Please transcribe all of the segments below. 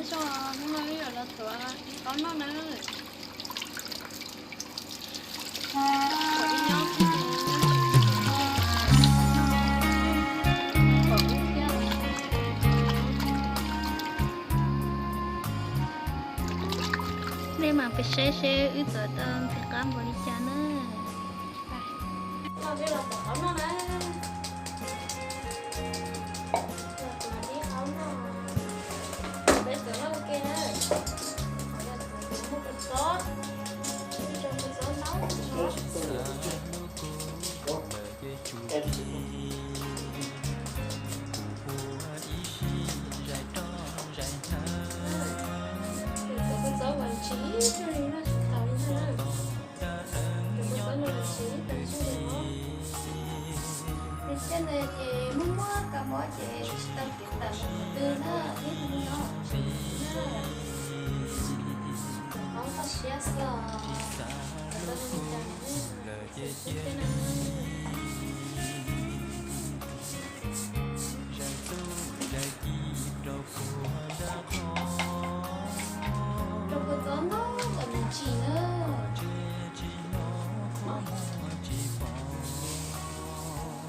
Tso, hnub no wb yuav los tuav ib qaub noj na. Nej mam pes saib seb wb tuav tau ntxim qab npaum li cas na. Peb los tuav qaub noj na. Los tuav ib qaub noj. Peb tuav noj ua ke na. Qhov yog tuav muaj kua txob, ib co kua txob ntau. Tuav kua txob uas ntsis ib co li noj tsis tau li ntag na. Tuav kua txob no ntsis ib co li os. Nws tej ntawd ces muaj muaj kab mob ces tsis tau kev tawm mus qhov twg na, ib hnub no tsis na. Qaub toj siab xwb os. Tau li cas na. Rau kua txob ntau kom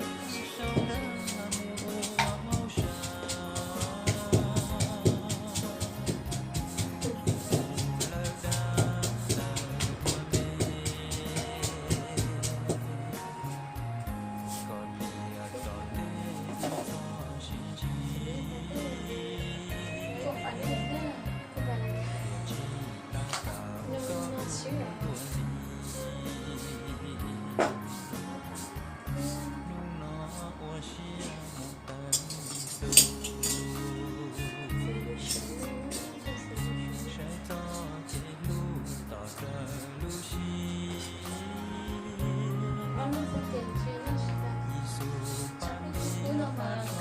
nws ntsim na. Tab tom pib tshais no xwb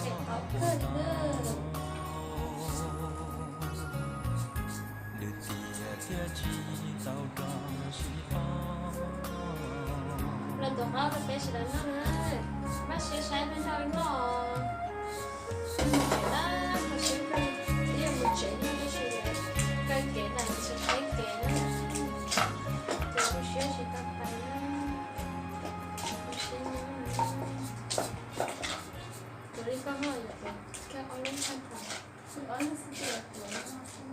tiam sis nqos qab ncauj na. Los tuav qaub rau peb sawv daws noj na. Maj siab saib peb noj li noj. Mus kev na, mus siab kawg, ib yam mus tsev no tab sis kaw kev ntawm tsis qheb kev na. Ces mus siab tsis tau pais na. Mus siab na. Tuav li koj ho yuav tuav kiag ob lub thaj thaum, ob lub xwb ces tuav li no xwb na.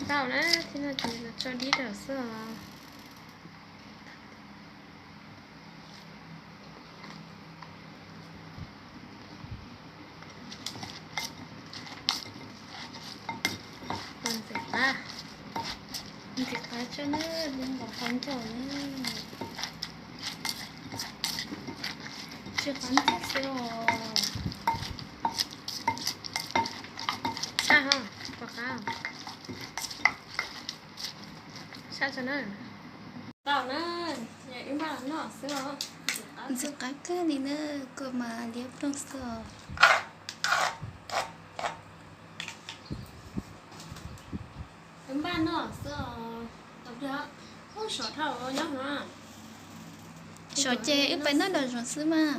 Ntau na, thiab no ces los tso dib rau xwb os. Ntxim qab, ntxim qab tso na, li nqos qab ncauj na. Tsis qab ntxiag xwb os. Sab ho, tsis pom qab. Sab tso na. Tau na, ib npaj los noj xwb os. Ntxim qab kawg li na, kua mas liab ploog xwb os. Wb npaj noj xwb os. Ub, sov dhau nyob no. Sov ces wb pais noj nraum zoov xwb mas.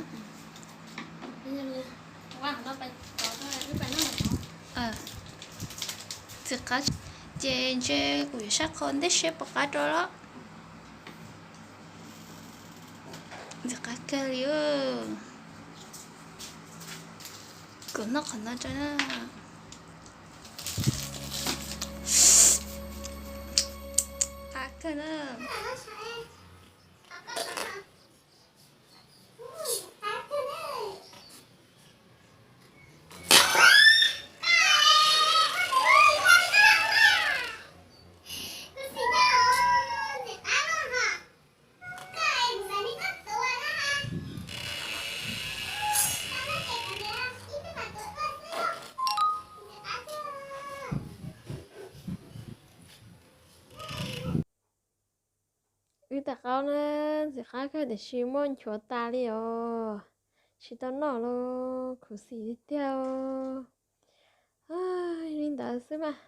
Ntxim qab, ces ntshe kuv yuav sab qhov ntej seb puas qab rau los. Ntxim qab kawg li. Kuv noj qhov no rau na. Qab kawg na. Tau qaub na, ntxim qab kawg tiam sis muab nchuav tas li os. Tsis tau noj los khuv xim tiag tiag. Li ntawd xwb mas.